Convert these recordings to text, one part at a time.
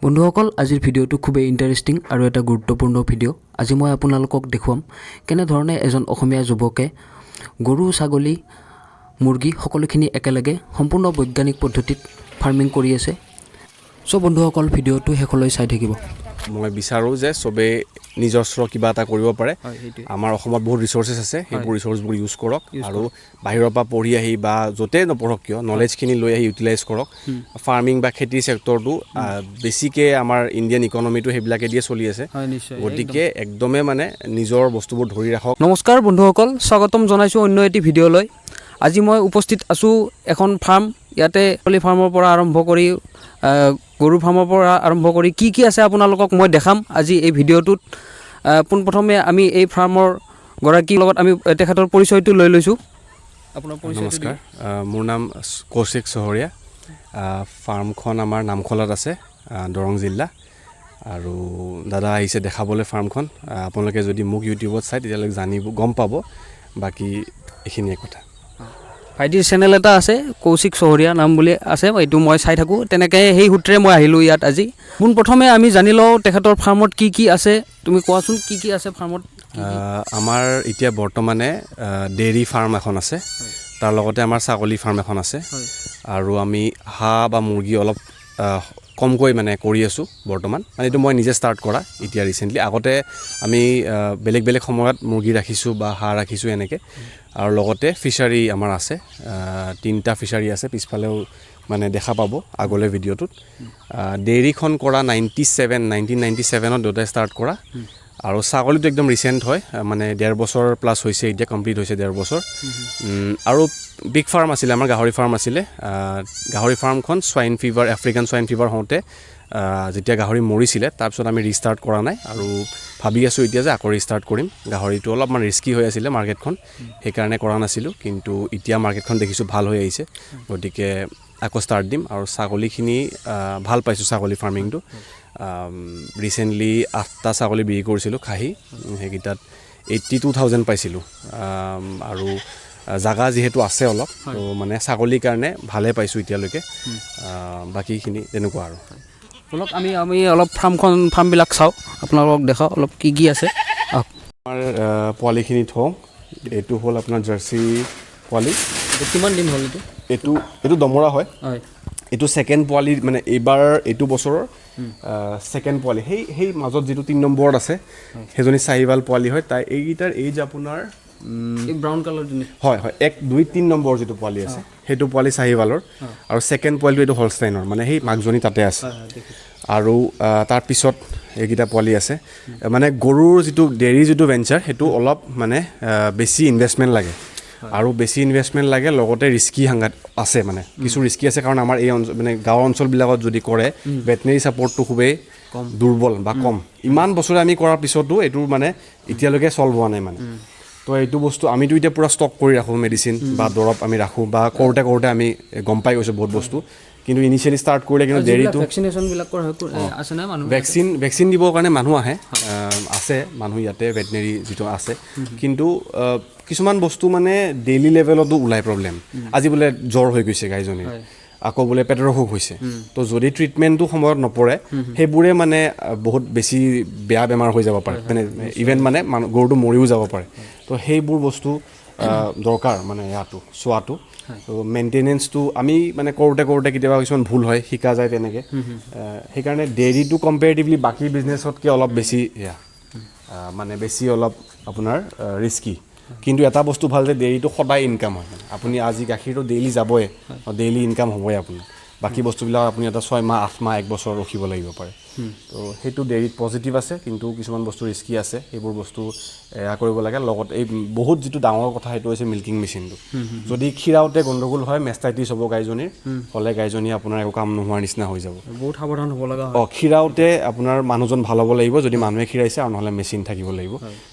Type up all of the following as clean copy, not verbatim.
বন্ধুসকল, আজিৰ ভিডিঅ'টো খুবেই ইণ্টাৰেষ্টিং আৰু এটা গুৰুত্বপূৰ্ণ ভিডিঅ'। আজি মই আপোনালোকক দেখুৱাম কেনেধৰণে এজন অসমীয়া যুৱকে গৰু, ছাগলী, মুৰ্গী সকলোখিনি একেলগে সম্পূৰ্ণ বৈজ্ঞানিক পদ্ধতিত ফাৰ্মিং কৰি আছে। চ' বন্ধুসকল, ভিডিঅ'টো শেষলৈ চাই থাকিব। মই বিচাৰোঁ যে চবেই নিজস্ব কিবা এটা কৰিব পাৰে। হয়, সেইটোৱে। আমাৰ অসমত বহুত ৰিচ'ৰ্চেছ আছে, সেইবোৰ ৰিচ'ৰ্চবোৰ ইউজ কৰক আৰু বাহিৰৰ পৰা পঢ়ি আহি বা য'তেই নপঢ়ক কিয়, নলেজখিনি লৈ আহি ইউটিলাইজ কৰক। ফাৰ্মিং বা খেতিৰ ছেক্টৰটো বেছিকৈ আমাৰ ইণ্ডিয়ান ইকনমিটো সেইবিলাকে দিয়ে চলি আছে। হয়, নিশ্চয়। গতিকে একদমেই মানে নিজৰ বস্তুবোৰ ধৰি ৰাখক। নমস্কাৰ বন্ধুসকল, স্বাগতম জনাইছোঁ অন্য এটি ভিডিঅ'লৈ। আজি মই উপস্থিত আছোঁ এখন ফাৰ্ম। ইয়াতে ছাগলী ফাৰ্মৰ পৰা আৰম্ভ কৰি গৰু ফাৰ্মৰ পৰা আৰম্ভ কৰি কি কি আছে, আপোনালোকক মই দেখাম আজি এই ভিডিঅ'টোত। পোনপ্ৰথমে আমি এই ফাৰ্মৰ গৰাকীৰ লগত আমি তেখেতৰ পৰিচয়টো লৈ লৈছোঁ। আপোনাৰ পৰিচয়টো? নমস্কাৰ, মোৰ নাম কৌশিক চহৰীয়া। ফাৰ্মখন আমাৰ নামখলাত আছে, দৰং জিলা। আৰু দাদা আহিছে দেখাবলৈ ফাৰ্মখন। আপোনালোকে যদি মোক ইউটিউবত চায়, তেতিয়াহ'লে জানিব, গম পাব। বাকী এইখিনিয়ে কথা। ভাইটিৰ চেনেল এটা আছে, কৌশিক চহৰীয়া নাম বুলি আছে, এইটো মই চাই থাকোঁ। তেনেকৈ সেই সূত্ৰে মই আহিলোঁ ইয়াত আজি। পোনপ্ৰথমে আমি জানি লওঁ তেখেতৰ ফাৰ্মত কি কি আছে। তুমি কোৱাচোন, কি কি আছে ফাৰ্মত? আমাৰ এতিয়া বৰ্তমানে ডেইৰী ফাৰ্ম এখন আছে, তাৰ লগতে আমাৰ ছাগলী ফাৰ্ম এখন আছে আৰু আমি হাঁহ বা মুৰ্গী অলপ কমকৈ মানে কৰি আছোঁ বৰ্তমান। মানে এইটো মই নিজে ষ্টাৰ্ট কৰা এতিয়া ৰিচেণ্টলি। আগতে আমি বেলেগ বেলেগ সময়ত মুৰ্গী ৰাখিছোঁ বা হাঁহ ৰাখিছোঁ এনেকৈ। আৰু লগতে ফিচাৰী আমাৰ আছে, তিনিটা ফিচাৰী আছে, পিছফালেও মানে দেখা পাব আগলৈ ভিডিঅ'টোত। ডেইৰীখন কৰা 97, 1997ত দেউতাই ষ্টাৰ্ট কৰা। আৰু ছাগলীটো একদম ৰিচেণ্ট হয়, মানে ডেৰ বছৰ প্লাছ হৈছে, এতিয়া কমপ্লিট হৈছে 1.5 বছৰ। আৰু বিগ ফাৰ্ম আছিলে আমাৰ, গাহৰি ফাৰ্ম আছিলে। গাহৰি ফাৰ্মখন swine fever, African swine fever হওঁতে যেতিয়া গাহৰি মৰিছিলে, তাৰপিছত আমি ৰিষ্টাৰ্ট কৰা নাই আৰু ভাবি আছোঁ এতিয়া যে আকৌ ৰিষ্টাৰ্ট কৰিম। গাহৰিটো অলপমান ৰিস্কি হৈ আছিলে মাৰ্কেটখন, সেইকাৰণে কৰা নাছিলোঁ। কিন্তু এতিয়া মাৰ্কেটখন দেখিছোঁ ভাল হৈ আহিছে, গতিকে আকৌ ষ্টাৰ্ট দিম। আৰু ছাগলীখিনি ভাল পাইছোঁ, ছাগলী ফাৰ্মিংটো। ৰিচেণ্টলি আঠটা ছাগলী বিক্ৰী কৰিছিলোঁ খাহী, সেইকেইটাত 82,000 পাইছিলোঁ। আৰু জাগা যিহেতু আছে অলপ, ত' মানে ছাগলীৰ কাৰণে ভালে পাইছোঁ এতিয়ালৈকে। বাকীখিনি তেনেকুৱা আৰু। ব'লক, আমি অলপ ফাৰ্মখন, ফাৰ্মবিলাক চাওঁ, আপোনালোকক দেখাওঁ অলপ কি কি আছে। আহক। আমাৰ পোৱালিখিনি থওঁ। এইটো হ'ল আপোনাৰ জাৰ্চি পোৱালি। কিমান দিন হ'ল এইটো? এইটো দমৰা হয়। এইটো ছেকেণ্ড পোৱালি, মানে এইবাৰ এইটো বছৰৰ ছেকেণ্ড পোৱালি। সেই মাজত যিটো 3 নম্বৰত আছে, সেইজনী চাহিৱাল পোৱালি হয়। তাই এইকেইটাৰ এইজ আপোনাৰ এই ব্ৰাউন কালাৰটো? হয়, 1, 2, 3 নম্বৰ যিটো পোৱালি আছে, সেইটো পোৱালি চাহিৱালৰ আৰু ছেকেণ্ড পোৱালিটো এইটো হলষ্টাইনৰ, মানে সেই মাকজনী তাতে আছে। আৰু তাৰপিছত এইকেইটা পোৱালি আছে। মানে গৰুৰ যিটো ডেইৰী যিটো ভেঞ্চাৰ, সেইটো অলপ মানে বেছি ইনভেষ্টমেণ্ট লাগে আৰু বেছি ইনভেষ্টমেণ্ট লাগে, লগতে ৰিস্কি সাংঘাত আছে, মানে কিছু ৰিস্কি আছে। কাৰণ আমাৰ এই অঞ্চল, মানে গাঁও অঞ্চলবিলাকত যদি কৰে, ভেটেনেৰী ছাপৰ্টটো খুবেই দুৰ্বল বা কম। ইমান বছৰে আমি কৰাৰ পিছতো এইটো মানে এতিয়ালৈকে ছল্ভ হোৱা নাই। মানে তো এইটো বস্তু আমিতো এতিয়া পূৰা ষ্টক কৰি ৰাখোঁ, মেডিচিন বা দৰৱ আমি ৰাখোঁ বা কৰোঁতে কৰোঁতে আমি গম পাই গৈছোঁ বহুত বস্তু। কিন্তু ইনিচিয়েলি ষ্টাৰ্ট কৰিলে কিন্তু ডেইৰীটো ভেকচিনেশ্যনবিলাক কৰা হয়, আছে নাই মানুহ? ভেকচিন দিবৰ কাৰণে মানুহ আহে, আছে মানুহ ইয়াতে ভেটেনেৰী যিটো আছে। কিন্তু কিছুমান বস্তু মানে ডেইলি লেভেলতো ওলাই প্ৰব্লেম। আজি বোলে জ্বৰ হৈ গৈছে গাইজনীৰ, আকৌ বোলে পেটৰ অসুখ হৈছে। তো যদি ট্ৰিটমেণ্টটো সময়ত নপৰে, সেইবোৰে মানে বহুত বেছি বেয়া বেমাৰ হৈ যাব পাৰে, মানে ইভেন মানে মানুহ গৰুটো মৰিও যাব পাৰে। তো সেইবোৰ বস্তু দৰকাৰ, মানে ইয়াতো চোৱাটো। তো মেইনটেনেঞ্চটো আমি মানে কৰোঁতে কৰোঁতে কেতিয়াবা কিছুমান ভুল হয়, শিকা যায় তেনেকৈ। সেইকাৰণে ডেইৰীটো কম্পেৰেটিভলি বাকী বিজনেছতকৈ অলপ বেছি এয়া মানে বেছি অলপ আপোনাৰ ৰিস্কি। কিন্তু এটা বস্তু ভাল যে ডেইৰীটো সদায় ইনকাম হয়। মানে আপুনি আজি গাখীৰটো ডেইলি যাবই, ডেইলি ইনকাম হ'বই আপোনাৰ। বাকী বস্তুবিলাক আপুনি এটা 6 মাহ, 8 মাহ, এক বছৰ ৰখিব লাগিব পাৰে। তো সেইটো ডেইৰীত পজিটিভ আছে, কিন্তু কিছুমান বস্তু ৰিস্কি আছে, সেইবোৰ বস্তু এয়া কৰিব লাগে। লগত এই বহুত যিটো ডাঙৰ কথা, সেইটো হৈছে মিল্কিং মেচিনটো। যদি খীৰাওঁতে গণ্ডগোল হয়, মেষ্টাইটিছ হ'ব গাইজনীৰ, হ'লে গাইজনী আপোনাৰ একো কাম নোহোৱাৰ নিচিনা হৈ যাব। বহুত সাৱধান হ'ব লগা হয়। অঁ, খীৰাওঁতে আপোনাৰ মানুহজন ভাল হ'ব লাগিব, যদি মানুহে খীৰাইছে, আৰু নহ'লে মেচিন থাকিব লাগিব।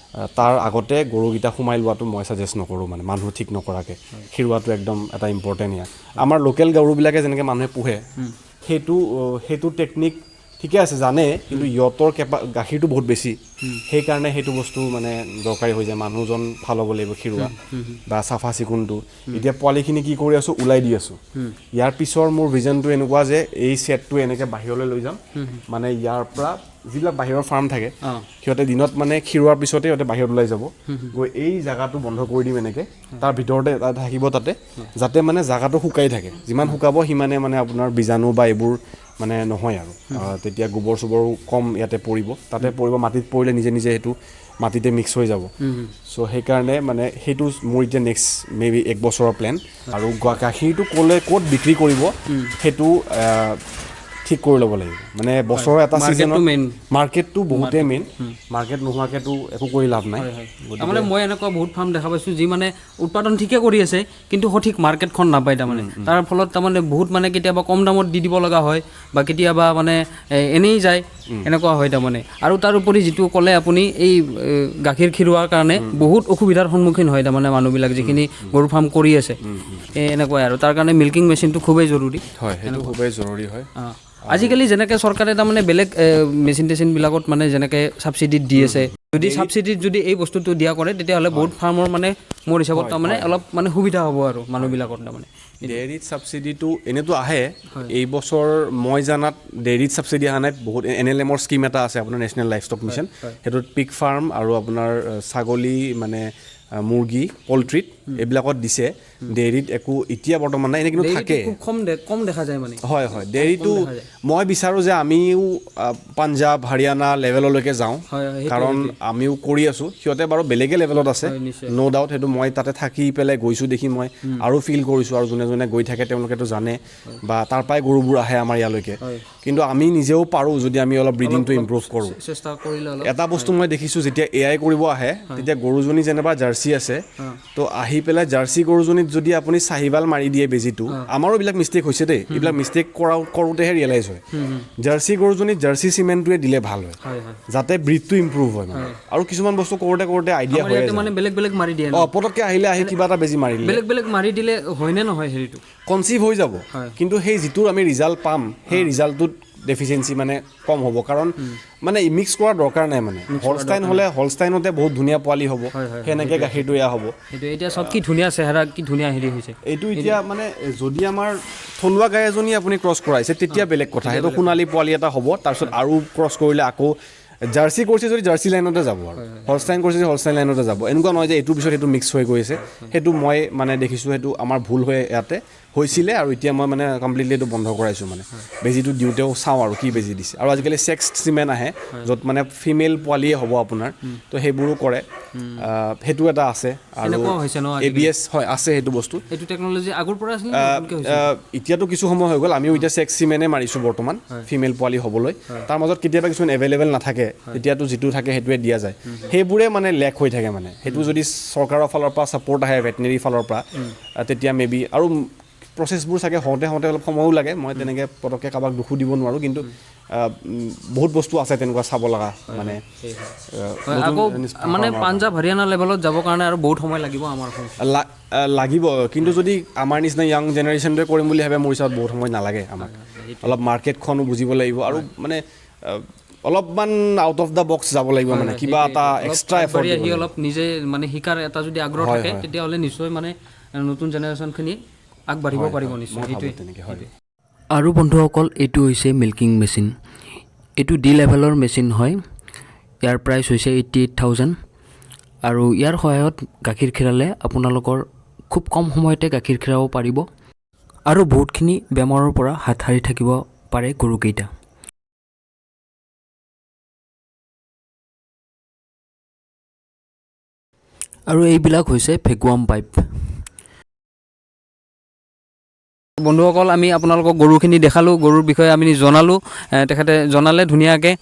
তাৰ আগতে গৰুকেইটা সোমাই লোৱাটো মই ছাজেষ্ট নকৰোঁ, মানে মানুহ ঠিক নকৰাকৈ খীৰোৱাটো একদম এটা ইম্পৰ্টেণ্ট। ইয়াত আমাৰ লোকেল গৰুবিলাকে যেনেকৈ মানুহে পোহে, সেইটো টেকনিক ঠিকে আছে, কিন্তু ঠিকে আছে জানে, কিন্তু ইহঁতৰ গাখীৰটো বহুত বেছি, সেইকাৰণে সেইটো বস্তু মানে দৰকাৰী হৈ যায়। মানুহজন ভাল হ'ব লাগিব খীৰোৱা বা চাফা চিকুণটো। এতিয়া পোৱালিখিনি কি কৰি আছোঁ, ওলাই দি আছোঁ। ইয়াৰ পিছৰ মোৰ ভিজনটো এনেকুৱা যে এই ছেটটো এনেকৈ বাহিৰলৈ লৈ যাম, মানে ইয়াৰ পৰা যিবিলাক বাহিৰৰ ফাৰ্ম থাকে, সিহঁতে দিনত মানে খীৰোৱাৰ পিছতে সিহঁতে বাহিৰত ওলাই যাব, গৈ এই জেগাটো বন্ধ কৰি দিম এনেকৈ, তাৰ ভিতৰতে এটা থাকিব তাতে, যাতে মানে জেগাটো শুকাই থাকে। যিমান শুকাব সিমানে মানে আপোনাৰ বীজাণু বা এইবোৰ মানে নহয় আৰু। তেতিয়া গোবৰ চোবৰো কম ইয়াতে পৰিব, তাতে পৰিব, মাটিত পৰিলে নিজে নিজে সেইটো মাটিতে মিক্স হৈ যাব। চ' সেইকাৰণে মানে সেইটো মোৰ এতিয়া নেক্সট মে বি এক বছৰৰ প্লেন। আৰু গাখীৰটো ক'লে ক'ত বিক্ৰী কৰিব সেইটো ঠিক কৰি ল'ব লাগিব, মানে বছৰৰ এটা মাৰ্কেটটো ছিজনত মেইন। মাৰ্কেটটো বহুতেই মেইন, মাৰ্কেট নোহোৱাকেতো একো কৰি লাভ নাই। তাৰমানে মই এনেকুৱা বহুত ফাৰ্ম দেখা পাইছোঁ যি মানে উৎপাদন ঠিকে কৰি আছে, কিন্তু সঠিক মাৰ্কেটখন নাপায়। তাৰমানে তাৰ ফলত তাৰমানে বহুত মানে কেতিয়াবা কম দামত দি দিব লগা হয় বা কেতিয়াবা মানে এনেই যায়, এনেকুৱা হয় তাৰমানে। আৰু তাৰ উপৰি যিটো ক'লে আপুনি এই গাখীৰ খীৰোৱাৰ কাৰণে বহুত অসুবিধাৰ সন্মুখীন হয় তাৰমানে মানুহবিলাক যিখিনি গৰু ফাৰ্ম কৰি আছে, এই এনেকুৱাই আৰু। তাৰ কাৰণে মিল্কিং মেচিনটো খুবেই জৰুৰী। হয়, সেইটো খুবেই জৰুৰী হয়। আজিকালি যেনেকৈ চৰকাৰে তাৰমানে বেলেগ মেচিন টেচিনবিলাকত মানে যেনেকৈ ছাবচিডিত দি আছে, যদি ছাবচিডিত যদি এই বস্তুটো দিয়া কৰে তেতিয়াহ'লে বহুত ফাৰ্মৰ মানে মোৰ হিচাপত তাৰমানে অলপ মানে সুবিধা হ'ব আৰু মানুহবিলাকৰ তাৰমানে। ডেইৰীত ছাবচিডিটো এনেইতো আহে, এই বছৰ মই জানাত ডেইৰীত ছাবচিডি অহা নাই। বহুত এনএলএমৰ স্কীম এটা আছে আপোনাৰ, নেশ্যনেল লাইফ ষ্টক মিছন, সেইটোত পিগ ফাৰ্ম আৰু আপোনাৰ ছাগলী মানে মুৰ্গী, পল্ট্ৰিত এইবিলাকত দিছে। ডেইৰীত একো এতিয়া বৰ্তমান নাই, এনে কিন্তু থাকে। খুব কম দেখা যায় মানে। হয় হয়, ডেইৰীটো মই বিচাৰোঁ যে আমিও পাঞ্জাৱ হাৰিয়ানা লেভেললৈকে যাওঁ, হয়, হয়, সেইটোৱে, কাৰণ আমিও কৰি আছোঁ। সিহঁতে বাৰু বেলেগে লেভেলত আছে, হয়, নিশ্চয়। ন' ডাউট। সেইটো মই তাতে থাকি পেলাই গৈছোঁ দেখি মই আৰু ফিল কৰিছোঁ, আৰু যোনে যোনে গৈ থাকে তেওঁলোকেতো জানে বা তাৰ পৰাই গৰুবোৰ আহে আমাৰ ইয়ালৈকে। কিন্তু আমি নিজেও পাৰোঁ যদি আমি অলপ ব্ৰিডিংটো ইম্প্ৰুভ কৰোঁ, চেষ্টা কৰিলে অলপ। এটা বস্তু মই দেখিছোঁ, যেতিয়া এ I কৰিব আহে তেতিয়া গৰুজনী যেনিবা জাৰ্চি আছে, তো আহি পেলাই জাৰ্চি গৰুজনীত যদি আপুনি চাহিবাল মাৰি দিয়ে বেজীটো, আমাৰো এইবিলাক মিষ্টেক হৈছে দেই, এইবিলাক মিষ্টেক কৰোঁতেহে ৰিয়েলাইজ হয়। জাৰ্চি গৰুজনীত জাৰ্চি চিমেণ্টটোৱে দিলে ভাল হয়, হয় হয় যাতে ব্ৰিডটো ইম্প্ৰুভ হয় মানে। আৰু কিছুমান বস্তু কৰোঁতে কৰোঁতে আইডিয়া আমাৰ হৈ ইয়াতে যায়। মানে বেলেগ বেলেগ মাৰি দিয়ে ন? পটককৈ আহিলে আহি কিবা এটা বেজি মাৰি দিলে, বেলেগ বেলেগ মাৰি দিলে হয়নে নহয় হেৰিটো? কনচিভ হৈ যাব, কিন্তু সেই যিটো আমি ৰিজাল্ট পাম সেই ৰিজাল্টটোত ডেফিচিয়েঞ্চি মানে কম হ'ব, কাৰণ মানে মিক্স কৰাৰ দৰকাৰ নাই। মানে হলষ্টাইন হ'লে হলষ্টাইনতে বহুত ধুনীয়া পোৱালি হ'ব, সেনেকৈ গাখীৰটো এয়া হ'ব। সেইটো এতিয়া চব কি ধুনীয়া চেহেৰা, কি ধুনীয়া হেৰি হৈছে। এইটো এতিয়া মানে যদি আমাৰ থলুৱা গাই এজনী আপুনি ক্ৰছ কৰাইছে তেতিয়া বেলেগ কথা, সেইটো সোণালী পোৱালি এটা হ'ব। তাৰপিছত আৰু ক্ৰছ কৰিলে আকৌ জাৰ্চি কৰিছে যদি জাৰ্চি লাইনতে যাব, আৰু হলষ্টাইন কৰিছে যদি হলষ্টাইন লাইনতে যাব। এনেকুৱা নহয় যে এইটোৰ পিছত সেইটো মিক্স হৈ গৈছে। সেইটো মই মানে দেখিছোঁ, সেইটো আমাৰ ভুল হৈ ইয়াতে হৈছিলে, আৰু এতিয়া মই মানে কমপ্লিটলি এইটো বন্ধ কৰাইছোঁ। মানে বেজীটো দিওঁতেও চাওঁ আৰু কি বেজী দিছে। আৰু আজিকালি ছেক্স চিমেন আহে য'ত মানে ফিমেল পোৱালিয়ে হ'ব আপোনাৰ, তো সেইবোৰো কৰে, সেইটো এটা আছে। আৰু এনেকুৱাও হৈছে ন? এবিএছ হয় আছে সেইটো বস্তু। এইটো টেকন'লজি আগৰ পৰা আছিল নে নতুনকৈ হৈছে? এতিয়াতো কিছু সময় হৈ গ'ল, আমিও এতিয়া ছেক্স চিমেনে মাৰিছোঁ বৰ্তমান ফিমেল পোৱালি হ'বলৈ। তাৰ মাজত কেতিয়াবা কিছুমান এভেইলেবল নাথাকে, তেতিয়াতো যিটো থাকে সেইটোৱে দিয়া যায়। সেইবোৰে মানে লেক হৈ থাকে। মানে সেইটো যদি চৰকাৰৰ ফালৰ পৰা ছাপৰ্ট আহে, ভেটেনেৰী ফালৰ পৰা, তেতিয়া মে বি। আৰু প্ৰচেছবোৰ চাগে হওঁতে হওঁতে অলপ সময়ো লাগে। মই তেনেকৈ পটককৈ কাৰোবাক দুখো দিব নোৱাৰোঁ, কিন্তু বহুত বস্তু আছে তেনেকুৱা চাব লগা মানে। হয়, আকৌ মানে পাঞ্জাৱ হাৰিয়ানা লেভেলত যাবৰ কাৰণে আৰু বহুত সময় লাগিব আমাৰ অসম। লাগিব, কিন্তু যদি আমাৰ নিচিনা য়াং জেনেৰেশ্যনটোৱে কৰিম বুলি ভাবে, মোৰ হিচাপত বহুত সময় নালাগে আমাক। অলপ মাৰ্কেটখনো বুজিব লাগিব আৰু মানে অলপমান আউট অফ the box যাব লাগিব, মানে কিবা এটা এক্সট্ৰা এফৰ্ট আগবাঢ়ি আহি অলপ নিজে মানে শিকাৰ এটা যদি আগ্ৰহ থাকে তেতিয়াহ'লে নিশ্চয় মানে নতুন জেনেৰেশ্যনখিনি আগবাঢ়িব পাৰিব নিশ্চয়, সেইটোৱে। তেনেকৈ হয়। আৰু বন্ধুসকল, এইটো হৈছে মিল্কিং মেচিন। এইটো ডি লেভেলৰ মেচিন হয়। ইয়াৰ প্ৰাইচ হৈছে 88,000। আৰু ইয়াৰ সহায়ত গাখীৰ খীৰালে আপোনালোকৰ খুব কম সময়তে গাখীৰ খীৰাব পাৰিব আৰু বহুতখিনি বেমাৰৰ পৰা হাত সাৰি থাকিব পাৰে গৰুকেইটা। আৰু এইবিলাক হৈছে ভেকুৱাম পাইপ। বন্ধুসকল, আমি আপোনালোকক গৰুখিনি দেখালোঁ, গৰুৰ বিষয়ে আমি জনালোঁ, তেখেতে জনালে ধুনীয়াকৈ।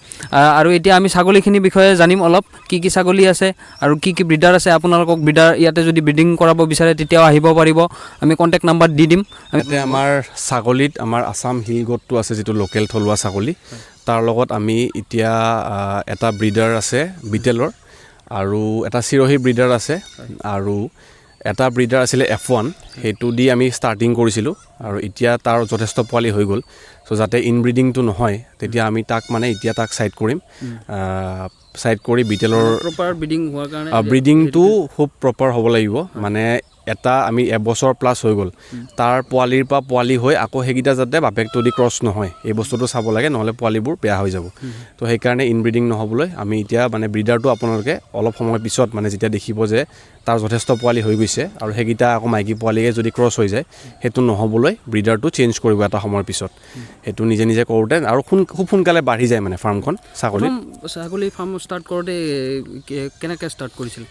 আৰু এতিয়া আমি ছাগলীখিনিৰ বিষয়ে জানিম অলপ, কি কি ছাগলী আছে আৰু কি কি ব্ৰিডাৰ আছে। আপোনালোকক ব্ৰিডাৰ ইয়াতে যদি ব্ৰিডিং কৰাব বিচাৰে তেতিয়াও আহিব পাৰিব, আমি কণ্টেক্ট নাম্বাৰ দি দিম। আমি ইয়াতে আমাৰ ছাগলীত আমাৰ আছাম হিল গ'টটো আছে, যিটো লোকেল থলুৱা ছাগলী। তাৰ লগত আমি এতিয়া এটা ব্ৰিডাৰ আছে বিটেলৰ, আৰু এটা চিৰহী ব্ৰিডাৰ আছে, আৰু এটা ব্ৰিডাৰ আছিলে F1, সেইটো দি আমি ষ্টাৰ্টিং কৰিছিলোঁ আৰু এতিয়া তাৰ যথেষ্ট পোৱালি হৈ গ'ল। চ' যাতে ইনব্ৰিডিংটো নহয়, তেতিয়া আমি তাক মানে এতিয়া তাক ছাইড কৰিম, ছাইড কৰি বিটেলৰ প্ৰপাৰ ব্ৰিডিং হোৱাৰ কাৰণে। ব্ৰিডিংটো খুব প্ৰপাৰ হ'ব লাগিব। মানে এটা আমি এবছৰ প্লাছ হৈ গ'ল, তাৰ পোৱালিৰ পৰা পোৱালি হৈ আকৌ সেইকেইটা যাতে বাপেকটো দি ক্ৰছ নহয়, এই বস্তুটো চাব লাগে, নহ'লে পোৱালিবোৰ বেয়া হৈ যাব। তো সেইকাৰণে ইনব্ৰিডিং নহ'বলৈ আমি এতিয়া মানে ব্ৰিডাৰটো আপোনালোকে অলপ সময় পিছত, মানে যেতিয়া দেখিব যে তাৰ যথেষ্ট পোৱালি হৈ গৈছে আৰু সেইকেইটা আকৌ মাইকী পোৱালিয়ে যদি ক্ৰছ হৈ যায়, সেইটো নহ'বলৈ ব্ৰিডাৰটো চেঞ্জ কৰিব এটা সময়ৰ পিছত। সেইটো নিজে নিজে কৰোঁতে আৰু খুব সোনকালে বাঢ়ি যায় মানে ফাৰ্মখন ছাগলী। প্ৰথম ছাগলী ফাৰ্ম ষ্টাৰ্ট কৰোঁতে কেনেকৈ ষ্টাৰ্ট কৰিছিল?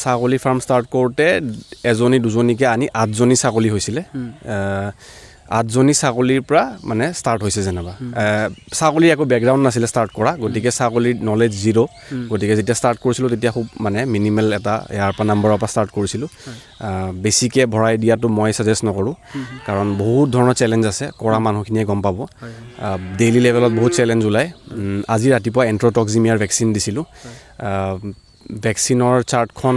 ছাগলী ফাৰ্ম ষ্টাৰ্ট কৰোঁতে এজনী দুজনীকে আনি 8জনী ছাগলী হৈছিলে। 8জনী ছাগলীৰ পৰা মানে ষ্টাৰ্ট হৈছে যেনিবা। ছাগলীৰ একো বেকগ্ৰাউণ্ড নাছিলে ষ্টাৰ্ট কৰা, গতিকে ছাগলীৰ নলেজ জিৰ'। গতিকে যেতিয়া ষ্টাৰ্ট কৰিছিলোঁ তেতিয়া খুব মানে মিনিমেল এটা ইয়াৰ পৰা নাম্বাৰৰ পৰা ষ্টাৰ্ট কৰিছিলোঁ। বেছিকৈ ভৰাই দিয়াটো মই ছাজেষ্ট নকৰোঁ, কাৰণ বহুত ধৰণৰ চেলেঞ্জ আছে, কৰা মানুহখিনিয়ে গম পাব। ডেইলি লেভেলত বহুত চেলেঞ্জ ওলায়। আজি ৰাতিপুৱা এণ্ট্ৰটক্সিমিয়াৰ ভেকচিন দিছিলোঁ। ভেকচিনৰ চাৰ্টখন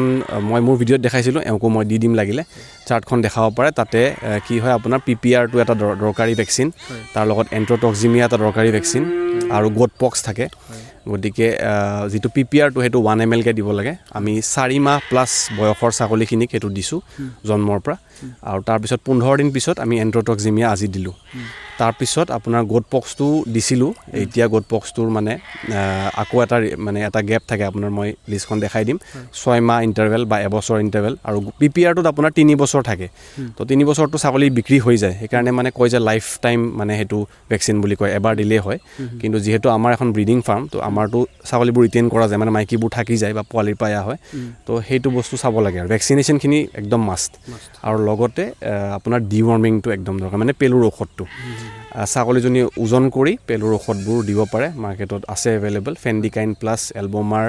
মই মোৰ ভিডিঅ'ত দেখাইছিলোঁ, এওঁকো মই দি দিম লাগিলে, চাৰ্টখন দেখাব পাৰে। তাতে কি হয়, আপোনাৰ পিপিআৰটো এটা দৰকাৰী ভেকচিন, তাৰ লগত এণ্ট্ৰটক্সিমিয়া এটা দৰকাৰী ভেকচিন আৰু গোট পক্স থাকে। গতিকে যিটো পিপিআৰটো সেইটো 1 এম এলকৈ দিব লাগে। আমি 4 মাহ প্লাছ বয়সৰ ছাগলীখিনিক সেইটো দিছোঁ জন্মৰ পৰা, আৰু তাৰপিছত 15 দিন পিছত আমি এণ্ট্ৰটক্সিমিয়া আজি দিলোঁ। তাৰপিছত আপোনাৰ গোট পক্সটো দিছিলোঁ। এতিয়া গোট পক্সটোৰ মানে আকৌ এটা মানে এটা গেপ থাকে আপোনাৰ, মই লিষ্টখন দেখাই দিম, 6 মাহ ইণ্টাৰভেল বা এবছৰ ইণ্টাৰভেল। আৰু পিপিআৰটোত আপোনাৰ 3 বছৰ থাকে। তো 3 বছৰটো ছাগলী বিক্ৰী হৈ যায়, সেইকাৰণে মানে কয় যে লাইফ টাইম মানে সেইটো ভেকচিন বুলি কয়, এবাৰ দিলেই হয়। কিন্তু যিহেতু আমাৰ এখন ব্ৰিডিং ফাৰ্ম, তো আমাৰতো ছাগলীবোৰ ৰিটেইন কৰা যায়, মানে মাইকীবোৰ থাকি যায় বা পোৱালিৰ পৰা এয়া হয়। তো সেইটো বস্তু চাব লাগে আৰু ভেকচিনেশ্যনখিনি একদম মাষ্ট। আৰু লগতে আপোনাৰ ডিৱৰ্মিংটো একদম দৰকাৰ, মানে পেলুৰ ঔষধটো। ছাগলীজনী ওজন কৰি পেলুৰ ঔষধবোৰ দিব পাৰে, মাৰ্কেটত আছে এভেইলেবল, ফেণ্ডিকাইন প্লাছ, এলবমাৰ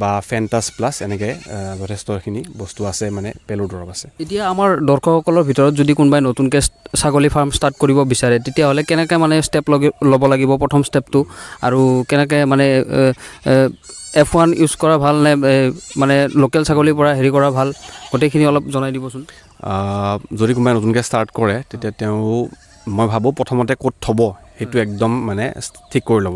বা ফেণ্টাছ প্লাছ, এনেকৈ যথেষ্টখিনি বস্তু আছে, মানে পেলুৰ দৰৱ আছে। এতিয়া আমাৰ দৰ্শকসকলৰ ভিতৰত যদি কোনোবাই নতুনকৈ ছাগলী ফাৰ্ম ষ্টাৰ্ট কৰিব বিচাৰে, তেতিয়াহ'লে কেনেকৈ মানে ষ্টেপ ল'ব লাগিব, প্ৰথম ষ্টেপটো, আৰু কেনেকৈ মানে F1 use কৰা ভাল নে মানে লোকেল ছাগলীৰ পৰা হেৰি কৰা ভাল, গোটেইখিনি অলপ জনাই দিবচোন। যদি কোনোবাই নতুনকৈ ষ্টাৰ্ট কৰে, তেতিয়া তেওঁ মই ভাবোঁ প্ৰথমতে ক'ত থ'ব সেইটো একদম মানে ঠিক কৰি ল'ব,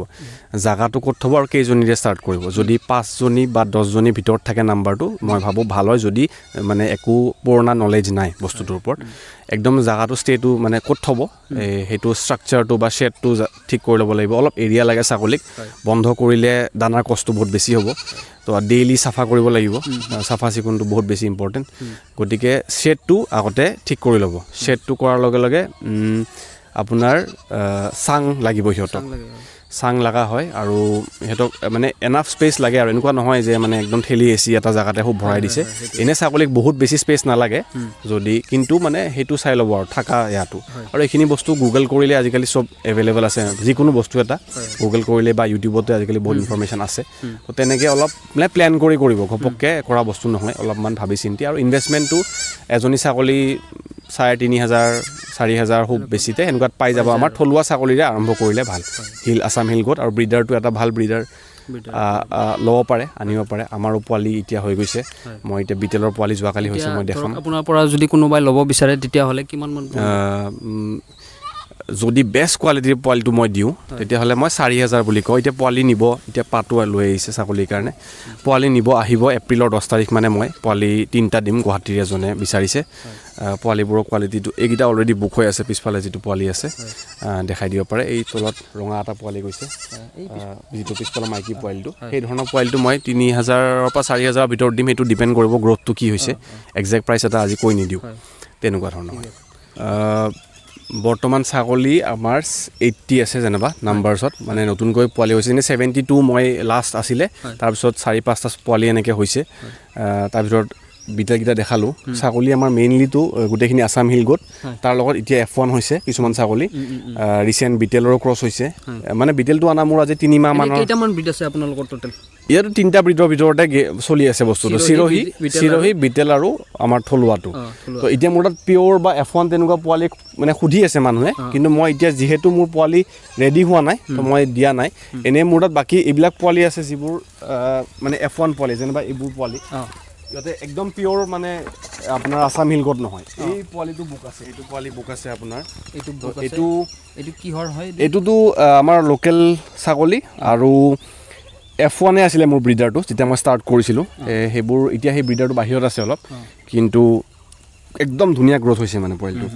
জাগাটো ক'ত থ'ব আৰু কেইজনীৰে ষ্টাৰ্ট কৰিব। যদি পাঁচজনী বা 10জনীৰ ভিতৰত থাকে নাম্বাৰটো, মই ভাবোঁ ভাল হয়, যদি মানে একো পুৰণা নলেজ নাই বস্তুটোৰ ওপৰত। একদম জাগাটো ষ্টেটো মানে ক'ত থ'ব, এই সেইটো ষ্ট্ৰাকচাৰটো বা শ্বেডটো ঠিক কৰি ল'ব লাগিব। অলপ এৰিয়া লাগে ছাগলীক, বন্ধ কৰিলে দানাৰ কষ্টটো বহুত বেছি হ'ব। তো ডেইলি চাফা কৰিব লাগিব, চাফা চিকুণটো বহুত বেছি ইম্পৰ্টেণ্ট। গতিকে শ্বেডটো আগতে ঠিক কৰি ল'ব। শ্বেডটো কৰাৰ লগে লগে আপোনাৰ চাং লাগিব সিহঁতক, চাং লগা হয় আৰু সিহঁতক মানে এনাফ স্পেচ লাগে। আৰু এনেকুৱা নহয় যে মানে একদম ঠেলি এচি এটা জেগাতে খুব ভৰাই দিছে। এনেই ছাগলীক বহুত বেছি স্পেচ নালাগে যদি, কিন্তু মানে সেইটো চাই ল'ব আৰু থকা ইয়াতো। আৰু এইখিনি বস্তু গুগল কৰিলে আজিকালি চব এভেইলেবল আছে, যিকোনো বস্তু এটা গুগল কৰিলে বা ইউটিউবতে আজিকালি বহুত ইনফৰমেশ্যন আছে। তো তেনেকৈ অলপ মানে প্লেন কৰি কৰিব, ঘপককৈ কৰা বস্তু নহয়, অলপমান ভাবি চিন্তি। আৰু ইনভেষ্টমেণ্টটো এজনী ছাগলী 3500, 4000 খুব বেছিতে সেনেকুৱাত পাই যাব। আমাৰ থলুৱা ছাগলীৰে আৰম্ভ কৰিলে ভাল, আছাম হিল গোট। আৰু ব্ৰিডাৰটো এটা ভাল ব্ৰিডাৰ ল'ব পাৰে, আনিব পাৰে। আমাৰো পোৱালি এতিয়া হৈ গৈছে, মই এতিয়া বিটেলৰ পোৱালি যোৱাকালি হৈছে, মই দেখাম। আপোনাৰ পৰা যদি কোনোবাই ল'ব বিচাৰে তেতিয়াহ'লে কিমান মান? যদি বেষ্ট কোৱালিটিৰ পোৱালিটো মই দিওঁ, তেতিয়াহ'লে মই 4000 বুলি কওঁ। এতিয়া পোৱালি নিব, এতিয়া পাতো লৈ আহিছে ছাগলীৰ কাৰণে, পোৱালি নিব আহিব এপ্ৰিলৰ 10 তাৰিখ মানে মই পোৱালি তিনিটা দিম, গুৱাহাটীৰ এজনে বিচাৰিছে। পোৱালিবোৰৰ কোৱালিটিটো, এইকেইটা অলৰেডি বুক হৈ আছে। পিছফালে যিটো পোৱালি আছে দেখাই দিব পাৰে, এই তলত ৰঙা এটা পোৱালি গৈছে, যিটো পিছফালৰ মাইকী পোৱালিটো, সেই ধৰণৰ পোৱালিটো মই 3000ৰ পৰা 4000ৰ ভিতৰত দিম। সেইটো ডিপেণ্ড কৰিব গ্ৰ'থটো কি হৈছে, একজেক্ট প্ৰাইচ এটা আজি কৈ নিদিওঁ, তেনেকুৱা ধৰণৰ হয়। বৰ্তমান ছাগলী আমাৰ 80 আছে যেনিবা নাম্বাৰছত, মানে নতুনকৈ পোৱালি হৈছে। এনেই 72 মই লাষ্ট আছিলে, তাৰপিছত চাৰি পাঁচটা পোৱালি এনেকৈ হৈছে। তাৰ ভিতৰত বিটেলকেইটা দেখালোঁ। ছাগলী আমাৰ মেইনলিটো গোটেইখিনি আছাম হিল গোট, তাৰ লগত এতিয়া F1 হৈছে কিছুমান ছাগলী, ৰিচেণ্ট বিটেলৰো ক্ৰছ হৈছে। মানে বিটেলটো অনা মোৰ আজি 3 মাহ মানৰ। কেইটামান ব্ৰিড আছে আপোনালোকৰ টোটেল? ইয়াতো তিনিটা ব্ৰিডৰ ভিতৰতে চলি আছে বস্তুটো, চিৰহি, চিৰহি, বিটেল আৰু আমাৰ থলুৱাটো। তো এতিয়া মোৰ তাত পিয়'ৰ বা F1 তেনেকুৱা পোৱালি মানে সুধি আছে মানুহে, কিন্তু মই এতিয়া যিহেতু মোৰ পোৱালি ৰেডি হোৱা নাই, তো মই দিয়া নাই। এনেই মোৰ তাত বাকী এইবিলাক পোৱালি আছে যিবোৰ মানে F1 পোৱালি, যেনিবা এইবোৰ পোৱালি। ইয়াতে একদম পিয়'ৰ মানে আপোনাৰ আছাম হিলগত নহয়। এই পোৱালিটো বুক আছে, এইটো পোৱালি বুক আছে আপোনাৰ। এইটো তো বুক আছে। এইটো এইটো কিহৰ হয়? এইটোতো আমাৰ লোকেল ছাগলী আৰু F1-এ আছিলে মোৰ ব্ৰিডাৰটো যেতিয়া মই ষ্টাৰ্ট কৰিছিলোঁ। সেইবোৰ এতিয়া সেই ব্ৰিডাৰটো বাহিৰত আছে অলপ, কিন্তু একদম ধুনীয়া গ্ৰ'থ হৈছে মানে পোৱালিটো।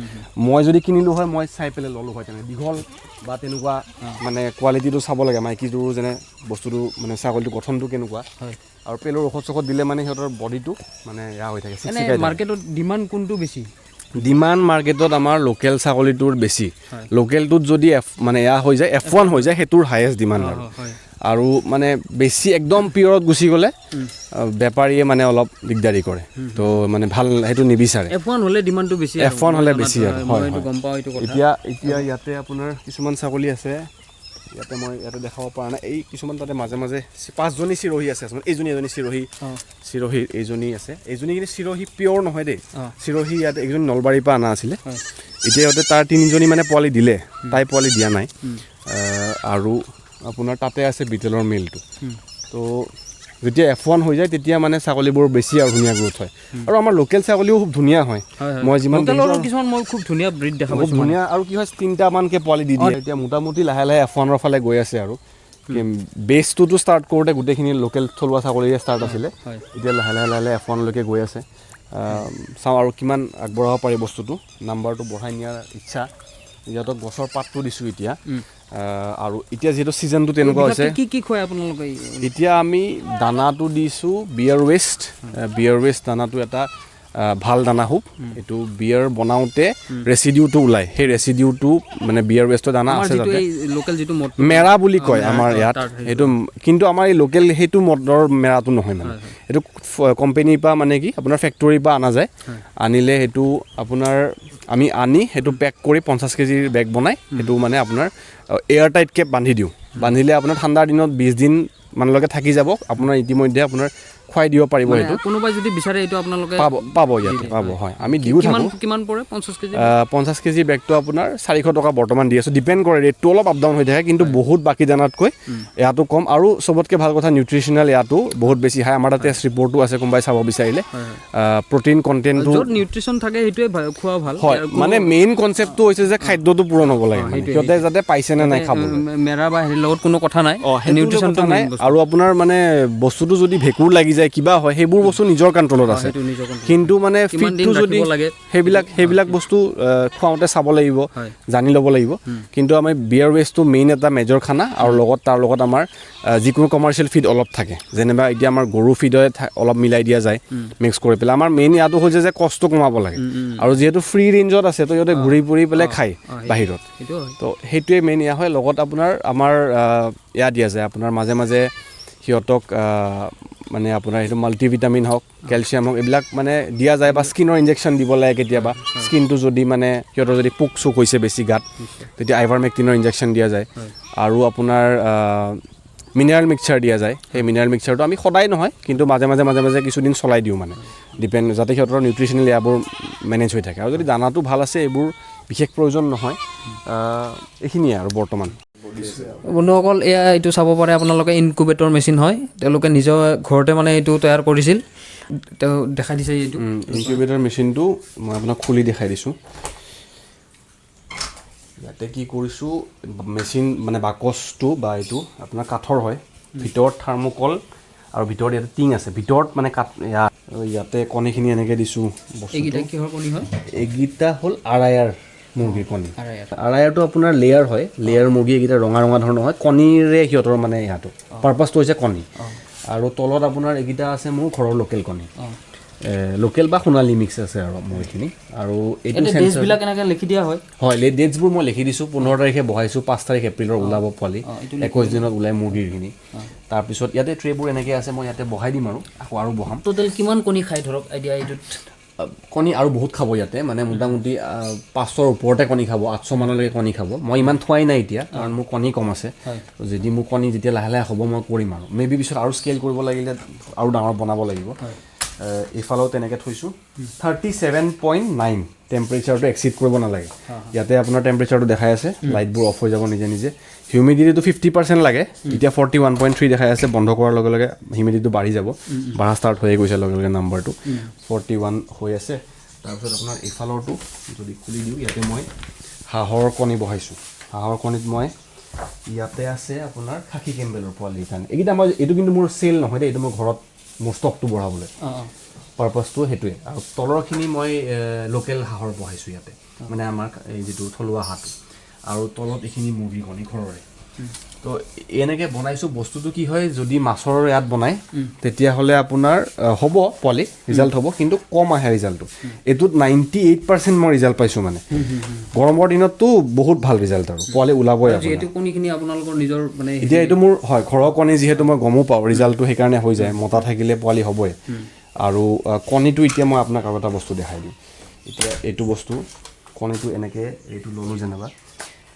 মই যদি কিনিলোঁ হয়, মই চাই পেলাই ল'লোঁ হয়, তেনেকৈ দীঘল বা তেনেকুৱা মানে কোৱালিটিটো চাব লাগে মাইকীটোৰো, যেনে বস্তুটো মানে ছাগলীটো গঠনটো কেনেকুৱা। আৰু পেলুৰ ঔষধ চৌষধ দিলে মানে সিহঁতৰ বডিটো মানে এয়া হৈ থাকে, এনে চিকচিকাই থাকে। মাৰ্কেটত ডিমাণ্ড কোনটো বেছি? ডিমাণ্ড মাৰ্কেটত আমাৰ লোকেল ছাগলীটোৰ বেছি। লোকেলটোত যদি এফ মানে এয়া হৈ যায়, F1 হৈ যায়, সেইটোৰ হায়েষ্ট ডিমাণ্ড আৰু আৰু মানে বেছি একদম পিয়ৰত গুচি গ'লে বেপাৰীয়ে মানে অলপ দিগদাৰী কৰে, তো মানে ভাল সেইটো নিবিচাৰে। F1 হ'লে ডিমাণ্ডটো বেছি আৰু। F1 হ'লে মই বেছি জনাত, আৰু, মই হয়, এইটো হয়। গম পাওঁ এইটো কথা। এতিয়া এতিয়া ইয়াতে আপোনাৰ কিছুমান ছাগলী আছে, ইয়াতে মই ইয়াতে দেখাব পৰা নাই। এই কিছুমান তাতে মাজে মাজে পাঁচজনী চিৰহি আছে আচলতে। এইজনী এজনী চিৰহি, চিৰহি এইজনী আছে, এইজনী কিন্তু চিৰহি পিয়'ৰ নহয় দেই। চিৰহি ইয়াত এইজনী নলবাৰীৰ পৰা অনা আছিলে। এতিয়া সিহঁতে তাৰ তিনিজনী মানে পোৱালি দিলে, তাই পোৱালি দিয়া নাই। আৰু আপোনাৰ তাতে আছে বিটেলৰ মেলটো। তো যেতিয়া F1 হৈ যায় তেতিয়া মানে ছাগলীবোৰ বেছি আৰু ধুনীয়া গ্ৰ'থ হয়। আৰু আমাৰ লোকেল ছাগলীও খুব ধুনীয়া হয়। হয়, হয়। মই যিমান লোকেলৰো দেখিছোঁ কিছুমান মই খুব ধুনীয়া ব্ৰীড দেখা খুব পাইছোঁ মানে। ধুনীয়া। আৰু কি হয়, তিনিটামানকৈ পোৱালি দি দিয়ে। এতিয়া মোটামুটি লাহে লাহে F1-ৰ ফালে গৈ আছে। আৰু বেচটোতো ষ্টাৰ্ট কৰোঁতে গোটেইখিনি লোকেল থলুৱা ছাগলীৰে ষ্টাৰ্ট আছিলে। এতিয়া লাহে লাহে লাহে লাহে F1-লৈকে গৈ আছে। চাওঁ আৰু কিমান আগবঢ়াব পাৰি বস্তুটো, নাম্বাৰটো বঢ়াই নিয়াৰ ইচ্ছা। সিহঁতক গছৰ পাতটো দিছোঁ এতিয়া। আৰু এতিয়া যিহেতু ছিজনটো তেনেকুৱা হৈছে। বিশেষকৈ কি কি খুৱাই আপোনালোকে? এতিয়া আমি দানাটো দিছোঁ বিয়াৰ ৱেষ্ট। বিয়াৰ ৱেষ্ট দানাটো এটা ভাল দানা খুব। এইটো বিয়াৰ বনাওঁতে ৰেচিডিউটো ওলায়, সেই ৰেচিডিউটো মানে বিয়াৰ ৱেষ্টৰ দানা আমাৰ আছে যিটো তাতে। এই লোকেল যিটো মদ মেৰা বুলি কয় মেৰা, আমাৰ ইয়াত তাৰ সেইটো। সেইটো, কিন্তু আমাৰ এই লোকেল সেইটো মদৰ মেৰাটো নহয় মানে। এইটো কোম্পেনীৰ পৰা মানে কি আপোনাৰ ফেক্টৰীৰ পৰা অনা যায়। আনিলে সেইটো আপোনাৰ আমি আনি সেইটো পেক কৰি 50 কেজিৰ বেগ বনাই সেইটো মানে আপোনাৰ এয়াৰ টাইটকৈ বান্ধি দিওঁ। বান্ধিলে আপোনাৰ ঠাণ্ডাৰ দিনত 20 দিন মানলৈকে থাকি যাব। আপোনাৰ ইতিমধ্যে আপোনাৰ খুৱাই দিব পাৰিব। মানে সেইটো কোনোবাই যদি বিচাৰে এইটো আপোনালোকে পাব, পাব, ইয়াতে দিয়ে, পাব। হয়, আমি দিও কিমান থাকোঁ। কিমান পৰে 50 কেজি? 50 কেজি বেগটো আপোনাৰ 400 টকা বৰ্তমান দি আছোঁ। ডিপেণ্ড কৰে, ৰেটটো অলপ আপ ডাউন হৈ থাকে, কিন্তু বহুত বাকী দানাতকৈ ইয়াতো কম। আৰু চবতকৈ ভাল কথা, নিউট্ৰিচনেল ইয়াতো বহুত বেছি হাই। আমাৰ তাত টেষ্ট ৰিপৰ্টো আছে, কোনোবাই চাব বিচাৰিলে। প্ৰটিন কণ্টেণ্টটো য'ত নিউট্ৰিচন থাকে সেইটোৱে খোৱা ভাল। হয়। ইয়াৰ কোনো মানে মেইন কনচেপ্টটো হৈছে যে খাদ্যটো পূৰণ হ'ব লাগে, মানে সেইটোৱে, সিহঁতে যাতে পাইছে নে নাই খাবলৈ। মেৰা বা হেৰিৰ লগত কোনো কথা নাই, সেইটো নিউট্ৰিচনটো কথা নাই। মেইন বস্তু। আৰু আপোনাৰ মানে বস্তুটো যদি ভেঁকুৰ লাগি যায়, কিবা হয়, সেইবোৰ বস্তু নিজৰ কণ্ট্ৰলত আছে। সেইটো নিজৰ control। কিন্তু মানে কিমান দিন ফিডটো যদি ৰাখিব লাগে। সেইবিলাক বস্তু খুৱাওঁতে চাব লাগিব, জানি ল'ব লাগিব। কিন্তু আমি বিয়াৰ ৱেষ্টটো মেইন এটা মেজৰ খানা, আৰু লগত তাৰ লগত আমাৰ যিকোনো কমাৰ্চিয়েল ফিড অলপ থাকে, যেনিবা এতিয়া আমাৰ গৰু ফিডে অলপ মিলাই দিয়া যায়, মিক্স কৰি পেলাই। আমাৰ মেইন ইয়াতো হৈছে যে কষ্টটো কমাব লাগে, আৰু যিহেতু ফ্ৰী ৰেঞ্জত আছে, তো সিহঁতে ঘূৰি ফুৰি পেলাই খায় বাহিৰত। সেইটো হয়। তো সেইটোৱে মেইন এয়া হয়। লগত আপোনাৰ আমাৰ এয়া দিয়া যায় আপোনাৰ মাজে মাজে সিহঁতক, মানে আপোনাৰ সেইটো মাল্টিভিটামিন হওক, কেলছিয়াম হওক, এইবিলাক মানে দিয়া যায়। বা স্কিনৰ ইনজেকশ্যন দিব লাগে কেতিয়াবা, স্কিনটো যদি মানে সিহঁতৰ যদি পোক চোক হৈছে বেছি গাত, তেতিয়া আইভাৰমেক্টিনৰ ইনজেকশ্যন দিয়া যায়। আৰু আপোনাৰ মিনাৰেল মিক্সাৰ দিয়া যায়। সেই মিনাৰেল মিক্সাৰটো আমি সদায় নহয়, কিন্তু মাজে মাজে মাজে মাজে কিছুদিন চলাই দিওঁ, মানে ডিপেণ্ড যাতে সিহঁতৰ নিউট্ৰিচনেল এয়াবোৰ মেনেজ হৈ থাকে। আৰু যদি দানাটো ভাল আছে, এইবোৰ বিশেষ প্ৰয়োজন নহয়। এইখিনিয়ে আৰু বৰ্তমান। বন্ধুসকল, এয়া এইটো চাব পাৰে আপোনালোকে, ইনকুবেটৰ মেচিন হয়। তেওঁলোকে নিজৰ ঘৰতে মানে এইটো তৈয়াৰ কৰিছিল, তেওঁ দেখাই দিছে এইটো। ইনকিউবেটৰ মেচিনটো মই আপোনাক খুলি দেখাই দিছোঁ। ইয়াতে কি কৰিছোঁ, মেচিন মানে বাকচটো বা এইটো আপোনাৰ কাঠৰ হয়, ভিতৰত থাৰ্মকল আৰু ভিতৰত ইয়াতে টিং আছে, ভিতৰত মানে কাঠ। ইয়াতে কণীখিনি এনেকৈ দিছোঁ বস্তুটো। এইকেইটা কিহৰ কণী হয়? এইকেইটা হ'ল RIR মুৰ্গীৰ কণী। RIR। RIR-টো আপোনাৰ লেয়াৰ হয়, লেয়াৰ মুৰ্গী। এইকেইটা ৰঙা ৰঙা ধৰণৰ হয়, কণীৰে সিহঁতৰ মানে ইয়াতো পাৰ্পাছটো হৈছে কণী। আৰু তলত আপোনাৰ এইকেইটা আছে মোৰ ঘৰৰ লোকেল কণী, লোকেল বা সোণালী মিক্স আছে আৰু মোৰ এইখিনি। আৰু এইটো ইয়াতে sensor- ডেটছবিলাক এনেকৈ লিখি দিয়া হয়? হয়, ডেটছবোৰ মই লিখি দিছোঁ। 15 তাৰিখে বহাইছোঁ, 5 তাৰিখ এপ্ৰিলৰ ওলাব পোৱালি। এইটো 21 দিনত ওলাই মুৰ্গীৰখিনি। তাৰপিছত ইয়াতে ট্ৰেবোৰ এনেকৈ আছে, মই ইয়াতে বহাই দিম আৰু আকৌ আৰু বহাম। টোটেল কিমান কণী খায় ধৰক আইডিয়া এইটোত? কণী আৰু বহুত খাব ইয়াতে, মানে মোটামুটি 500ৰ ওপৰতে কণী খাব, 800 মানলৈকে কণী খাব। মই ইমান থোৱাই নাই এতিয়া, কাৰণ মোৰ কণী কম আছে। যদি মোৰ কণী যেতিয়া লাহে লাহে হ'ব, মই কৰিম আৰু মে বি পিছত আৰু স্কেল কৰিব লাগিলে আৰু ডাঙৰ বনাব লাগিব। এইফালেও তেনেকৈ থৈছোঁ। 37.9 টেম্পাৰেচাৰটো এক্সিড কৰিব নালাগে। ইয়াতে আপোনাৰ টেম্পাৰেচাৰটো দেখাই আছে, লাইটবোৰ অফ হৈ যাব নিজে নিজে। হিউমিডিটিটো 50% লাগে। এতিয়া 41.3 দেখাই আছে। বন্ধ কৰাৰ লগে লগে হিউমিডিটিটো বাঢ়ি যাব। বাঢ়া ষ্টাৰ্ট হৈয়ে গৈছে লগে লগে। নাম্বাৰটো 41 হৈ আছে। তাৰপিছত আপোনাৰ এইফালৰটো যদি খুলি দিওঁ, ইয়াতে মই হাঁহৰ কণী বহাইছোঁ। হাঁহৰ কণীত মই ইয়াতে আছে আপোনাৰ খাকী কেম্বেলৰ পোৱালিৰ কাৰণে এইকেইটা। মই এইটো কিন্তু মোৰ চেল নহয় দেই, এইটো মোৰ ঘৰত মোৰ ষ্টকটো বঢ়াবলৈ পাৰপাছটো সেইটোৱে। আৰু তলৰখিনি মই লোকেল হাঁহৰ বহাইছোঁ ইয়াতে, মানে আমাৰ এই যিটো থলুৱা হাঁহটো। আৰু তলত এইখিনি মুৰ্গী কণী ঘৰৰে। তো এনেকৈ বনাইছোঁ। বস্তুটো কি হয়, যদি মাছৰ ইয়াত বনায় তেতিয়াহ'লে আপোনাৰ হ'ব পোৱালি, ৰিজাল্ট হ'ব, কিন্তু কম আহে ৰিজাল্টটো। এইটোত 98% মই ৰিজাল্ট পাইছোঁ। মানে গৰমৰ দিনততো বহুত ভাল ৰিজাল্ট আৰু পোৱালি ওলাবই আপোনাৰ। যিহেতু কণীখিনি আপোনালোকৰ নিজৰ মানে এতিয়া এইটো মোৰ হয় ঘৰৰ কণী, যিহেতু মই গমো পাওঁ ৰিজাল্টটো, সেইকাৰণে হৈ যায়। মতা থাকিলে পোৱালি হ'বই। আৰু কণীটো এতিয়া মই আপোনাক আৰু এটা বস্তু দেখাই দিওঁ। এতিয়া এইটো বস্তু, কণীটো এনেকৈ এইটো ল'লোঁ যেনিবা,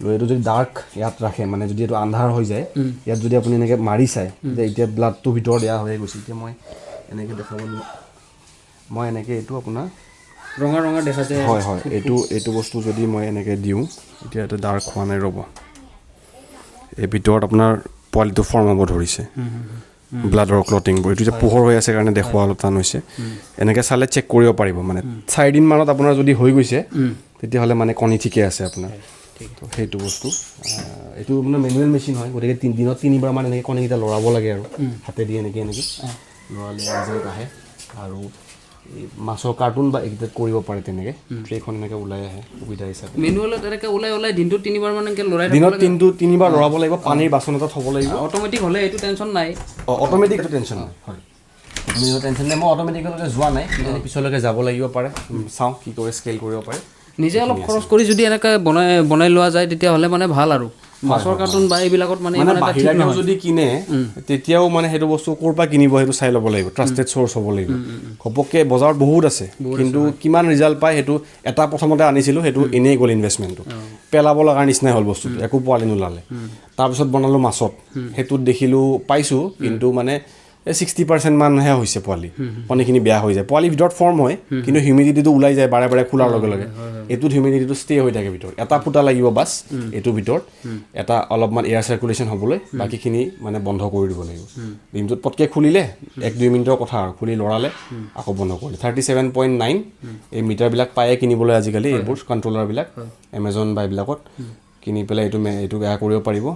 লৈ এইটো যদি ডাৰ্ক ইয়াত ৰাখে, মানে যদি এইটো আন্ধাৰ হৈ যায়, ইয়াত যদি আপুনি এনেকৈ মাৰি চায় যে এতিয়া ব্লাডটো ভিতৰত এয়া হৈয়ে গৈছে। এতিয়া মই এনেকৈ দেখাব মই এনেকৈ এইটো আপোনাৰ ৰঙা ৰঙা দেখা যায়। হয়, এইটো বস্তু যদি মই এনেকৈ দিওঁ, এতিয়া এইটো ডাৰ্ক হোৱা নাই, ৰ'ব। এই ভিতৰত আপোনাৰ পোৱালিটো ফৰ্ম হ'ব ধৰিছে, ব্লাডৰ ক্লটিংবোৰ। এইটো যে পোহৰ হৈ আছে কাৰণে দেখুওৱা অলপ টান হৈছে। এনেকৈ চালে চেক কৰিব পাৰিব। মানে 4 দিনমানত আপোনাৰ যদি হৈ গৈছে, তেতিয়াহ'লে মানে কণী ঠিকে আছে আপোনাৰ। তো সেইটো বস্তু এইটো আপোনাৰ মেনুৱেল মেচিন হয়, গতিকে দিনত তিনিবাৰমান এনেকৈ কণীকেইটা লৰাব লাগে আৰু হাতেদি এনেকৈ এনেকৈ লৰালে ৰিজাল্ট আহে। আৰু এই মাছৰ কাৰ্টুন বা এইকেইটাত কৰিব পাৰে তেনেকৈ। ট্ৰেখন এনেকৈ ওলাই আহে সুবিধা হিচাপে। মেনুৱেলত এনেকৈ ওলাই ওলাই দিনটোত তিনিবাৰ মান এনেকৈ লৰাই থাকিব দিনত লাগে। তিনিবাৰ লৰাব লাগিব। পানীৰ বাচন এটা থ'ব লাগিব। অট'মেটিক হ'লে এইটো টেনশ্যন নাই। অঁ, অট'মেটিকটো টেনশ্যন নাই। হয়, অট'মেটিক টেনশ্যন নাই। মই অট'মেটিকলৈকে যোৱা নাই, কিজানি পিছলৈকে যাব লাগিব পাৰে। চাওঁ কি কৰে, স্কেল কৰিব পাৰে। নিজে অলপ খৰচ কৰি যদি এনেকৈ বনাই বনাই লোৱা যায়, তেতিয়াহ'লে মানে ভাল। আৰু মাছৰ কাৰ্টুন বা এইবিলাকত মানে মানে ইমান এটা ঠিক বাহিৰাকেও নহয়। যদি কিনে, তেতিয়াও মানে সেইটো বস্তু ক'ৰ পৰা কিনিব সেইটো চাই ল'ব লাগিব। ট্ৰাষ্টেড চ'ৰ্চ হ'ব লাগিব। ঘপককৈ বজাৰত বহুত আছে, কিন্তু কিমান ৰিজাল্ট পায় সেইটো। এটা প্ৰথমতে আনিছিলোঁ, সেইটো এনেই গ'ল ইনভেষ্টমেণ্টটো, পেলাব লগাৰ নিচিনাই হ'ল বস্তুটো, একো পোৱালি নোলালে। তাৰপিছত বনালোঁ মাছত, সেইটোত দেখিলোঁ পাইছোঁ, কিন্তু মানে এই 60% মানহে হৈছে পোৱালি। কণীখিনি বেয়া হৈ যায়। পোৱালি ভিতৰত ফৰ্ম হয়, কিন্তু হিউমিডিটিটো ওলাই যায় বাৰে বাৰে খোলাৰ লগে লগে। এইটোত হিউমিডিটিটো ষ্টে হৈ থাকে ভিতৰত। এটা ফুটা লাগিব বাছ এইটোৰ ভিতৰত, এটা অলপমান এয়াৰ চাৰ্কুলেশ্যন হ'বলৈ। বাকীখিনি মানে বন্ধ কৰি দিব লাগিব। দিনটোত পটকৈ খুলিলে 1-2 মিনিটৰ কথা আৰু, খুলি লৰালে আকৌ বন্ধ কৰিলে। 37.9 এই মিটাৰবিলাক পায়ে কিনিবলৈ আজিকালি, এইবোৰ কণ্ট্ৰলাৰবিলাক এমেজন বা এইবিলাকত কিনি পেলাই এইটো বেয়া কৰিব পাৰিব।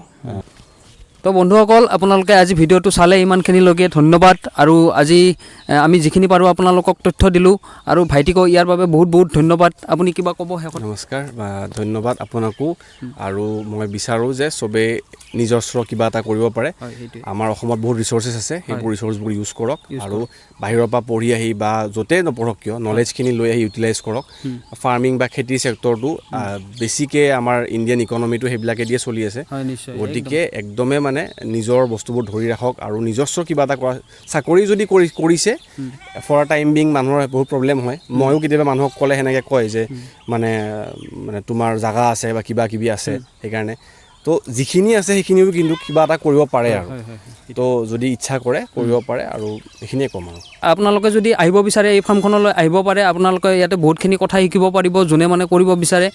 তো বন্ধুসকল, আপোনালোকে আজি ভিডিঅ'টো চালে ইমানখিনিলৈকে, ধন্যবাদ। আৰু আজি আমি যিখিনি পাৰোঁ আপোনালোকক তথ্য দিলোঁ আৰু ভাইটিকো ইয়াৰ বাবে বহুত বহুত ধন্যবাদ। আপুনি কিবা ক'ব শেষত? নমস্কাৰ বা ধন্যবাদ আপোনাকো। আৰু মই বিচাৰোঁ যে চবেই নিজস্ব কিবা এটা কৰিব পাৰে। হয়, সেইটোৱে। আমাৰ অসমত বহুত ৰিচ'ৰ্চেছ আছে, সেইবোৰ ৰিচ'ৰ্চবোৰ ইউজ কৰক। আৰু বাহিৰৰ পৰা পঢ়ি আহি বা য'তেই নপঢ়ক কিয়, নলেজখিনি লৈ আহি ইউটিলাইজ কৰক। ফাৰ্মিং বা খেতিৰ ছেক্টৰটো বেছিকৈ আমাৰ ইণ্ডিয়ান ইকনমিটো সেইবিলাকে দিয়ে চলি আছে। হয়, নিশ্চয়। গতিকে একদমেই মানে নিজৰ বস্তুবোৰ ধৰি ৰাখক আৰু নিজস্ব কিবা এটা কৰা। চাকৰি যদি কৰিছে ফৰ আ টাইম বিং, মানুহৰ বহুত প্ৰব্লেম হয়। ময়ো কেতিয়াবা মানুহক ক'লে সেনেকৈ কয় যে মানে মানে তোমাৰ জাগা আছে বা কিবা কিবি আছে, সেইকাৰণে তো যিখিনি আছে সেইখিনিও কিন্তু কিবা এটা কৰিব পাৰে আৰু তো যদি ইচ্ছা কৰে কৰিব পাৰে। আৰু এইখিনিয়ে ক'ম আৰু। আপোনালোকে যদি আহিব বিচাৰে, এই ফাৰ্মখনলৈ আহিব পাৰে। আপোনালোকে ইয়াতে বহুতখিনি কথা শিকিব পাৰিব, যোনে মানে কৰিব বিচাৰে।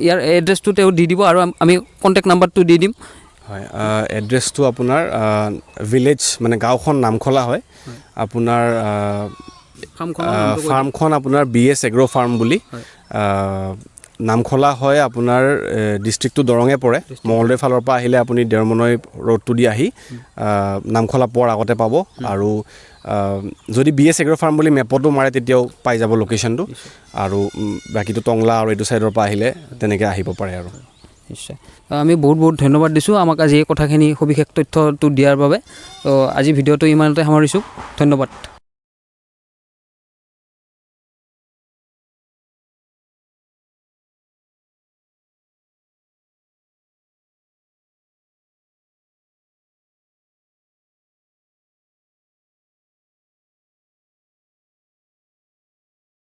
ইয়াৰ এড্ৰেছটো তেওঁ দি দিব আৰু আমি কণ্টেক্ট নাম্বাৰটো দি দিম। হয়, এড্ৰেছটো আপোনাৰ ভিলেজ মানে গাঁওখন নামখলা হয় আপোনাৰ। ফাৰ্মখনৰ নামটো কৈ দিয়ক। ফাৰ্মখন আপোনাৰ বি এছ এগ্ৰ' ফাৰ্ম বুলি। নামখলা হয় আপোনাৰ, ডিষ্ট্ৰিক্টটো দৰঙে পৰে। মঙলদৈ ফালৰ পৰা আহিলে আপুনি দেৰমনৈ ৰোডটো দি আহি নামখলা পোৱাৰ আগতে পাব। আৰু যদি বি এছ এগ্ৰ' ফাৰ্ম বুলি মেপতো মাৰে, তেতিয়াও পাই যাব লোকেশ্যনটো। আৰু বাকীটো টংলা আৰু এইটো ছাইডৰ পৰা আহিলে তেনেকৈ আহিব পাৰে আৰু। নিশ্চয়, আমি বহুত বহুত ধন্যবাদ দিছোঁ আমাক আজি এই কথাখিনি সবিশেষ তথ্যটো দিয়াৰ বাবে। তো আজি ভিডিঅ'টো ইমানতে সামৰিছোঁ, ধন্যবাদ।